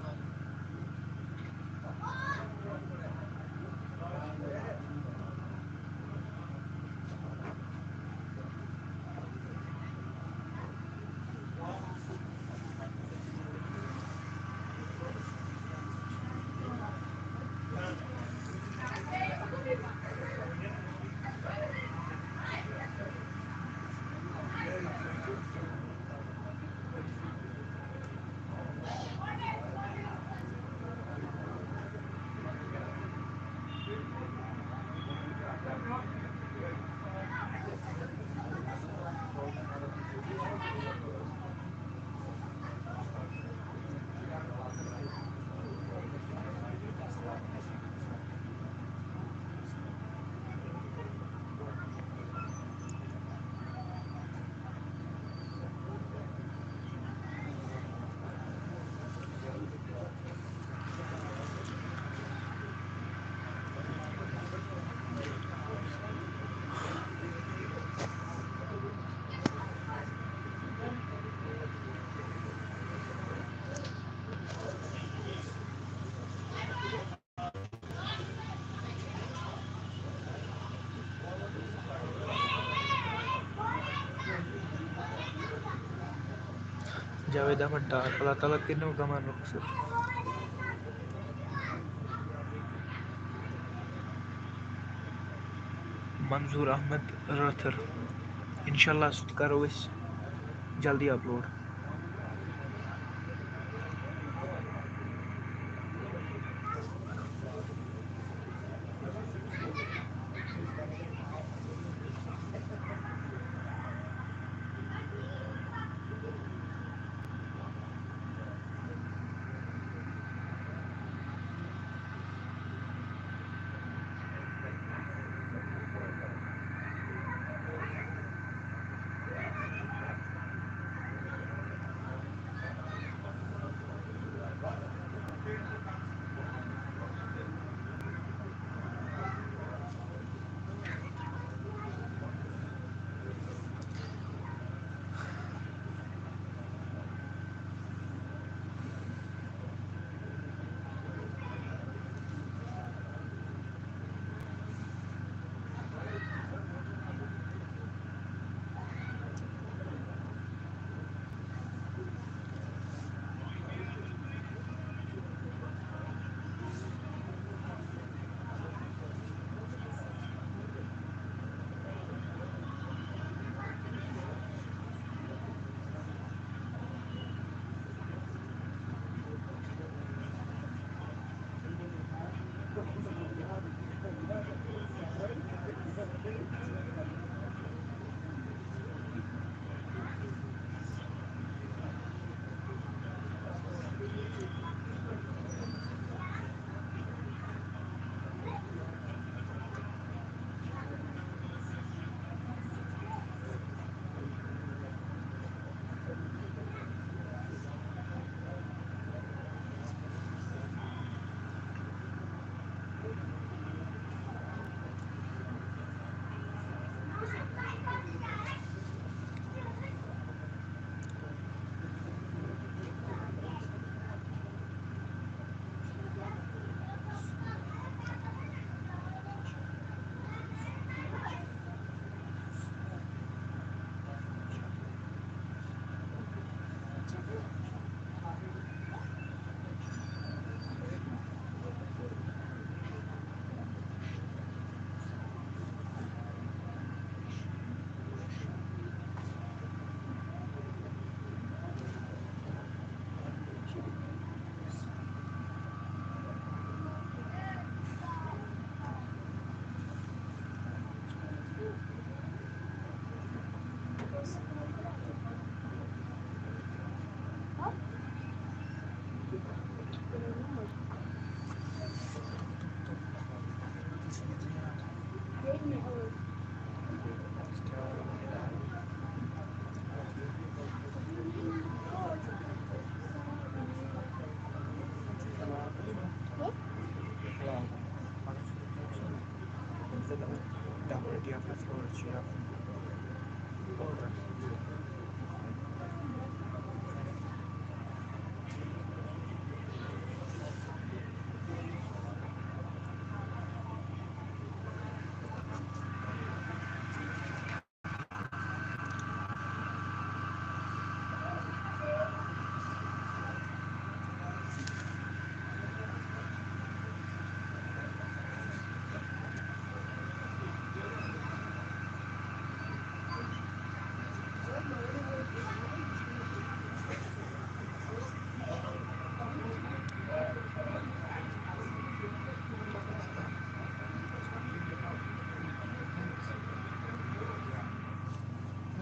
جاوید احمد ڈار، اللہ تعالیٰ کٔرِنو غمن رخصت۔ منظور احمد رٲتھٕر، انشاءاللہ سُہ تہِ کرو أسۍ جلدی اپلوڈ۔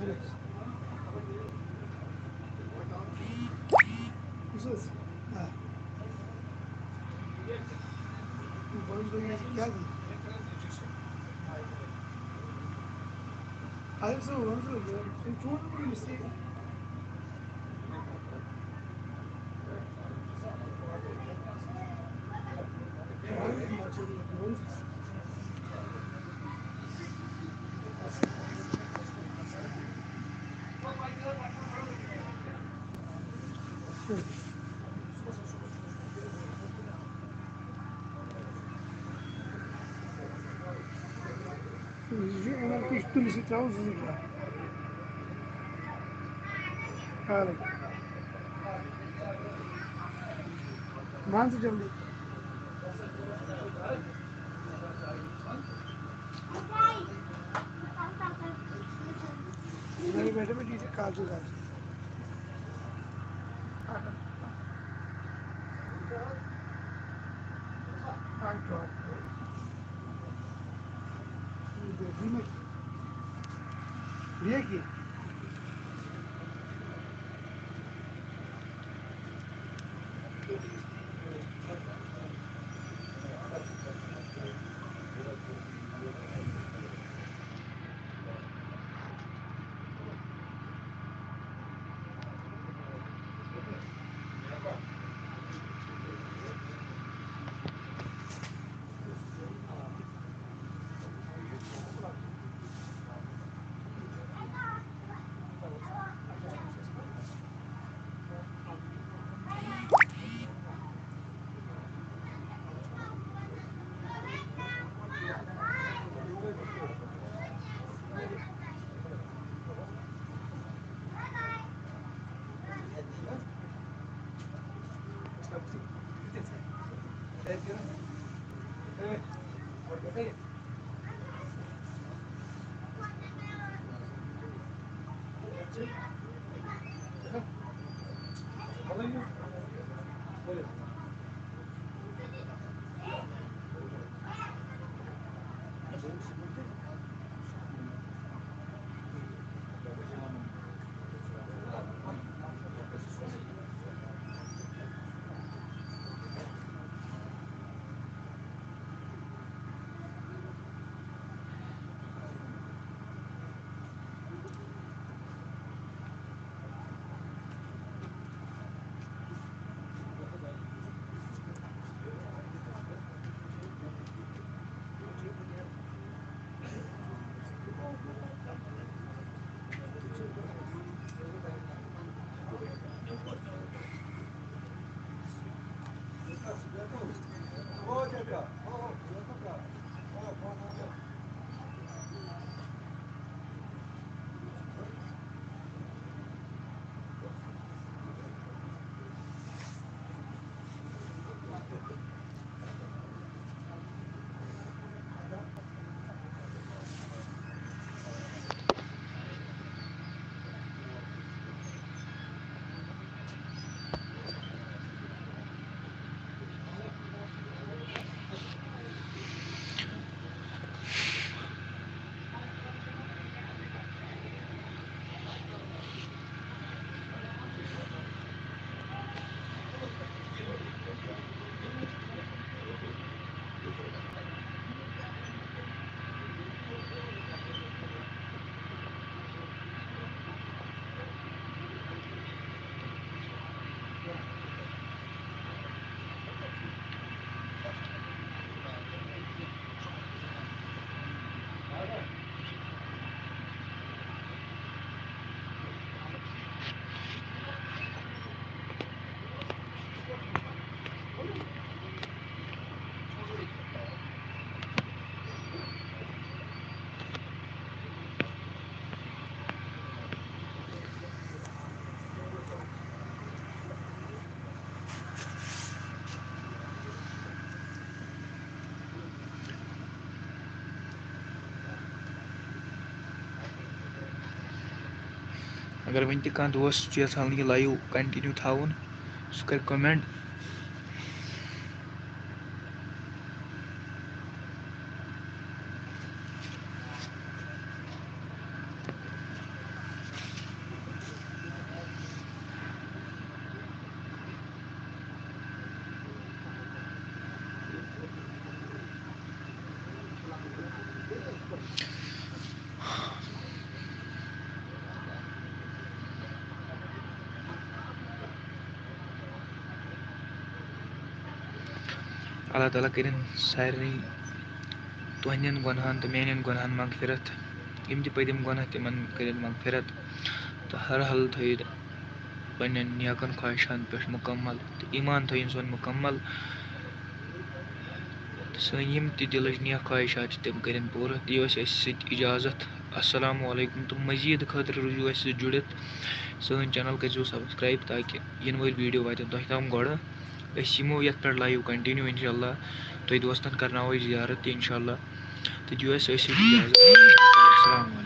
یہِ چھُ یِمَن کُس تُلہِ سۭتۍ ترٛاوُن زٕ زٕ گرٛام۔ اَہَن حظ۔ مان ژٕ جلدی۔ نہیں بیٹا، میں ٹھیک ہے، کاجو، کاجو۔ یہ کی۔ اگر وۄنۍ تہِ کانٛہہ دوست چھُ یژھان یہِ live continue تھاوُن، سُہ کرِ comment۔ اللہ تعالیٰ کٔرِن سارنٕے تُہنٛدٮ۪ن گۄنہَن تہٕ میٛانٮ۪ن گۄنہَن مغفرت۔ یِم تہِ پٔتِم گۄناہ، تِمَن کٔرِن مغفرت۔ تہٕ ہر حال تھٲیِن پنٛنٮ۪ن نیکَن خواہشَن پٮ۪ٹھ مُکمل تہٕ ایٖمان تھٲیِن سون مُکمل۔ تہٕ سٲنۍ یِم تہِ دِلٕچ نیک خواہشات چھِ، تِم کٔرِن پوٗرٕ۔ دِیِو اَسہِ اَسہِ سۭتۍ اِجازت۔ السلام علیکم۔ تہٕ مزیٖد خٲطرٕ روٗزِو اَسہِ سۭتۍ جُڑِتھ۔ سٲنۍ channel کٔرۍزیو subscribe، تاکہِ یِنہٕ وٲلۍ video واتن تۄہہِ تام گۄڈٕ۔ أسۍ یِمو یَتھ پٮ۪ٹھ live continue اِنشاء اللہ۔ تۄہہِ دوستَن کَرناوو أسۍ زیارت تہِ اِنشاء اللہ۔ تہٕ دِیِو اَسہِ أسۍ اِجازت۔ السلام علیکم۔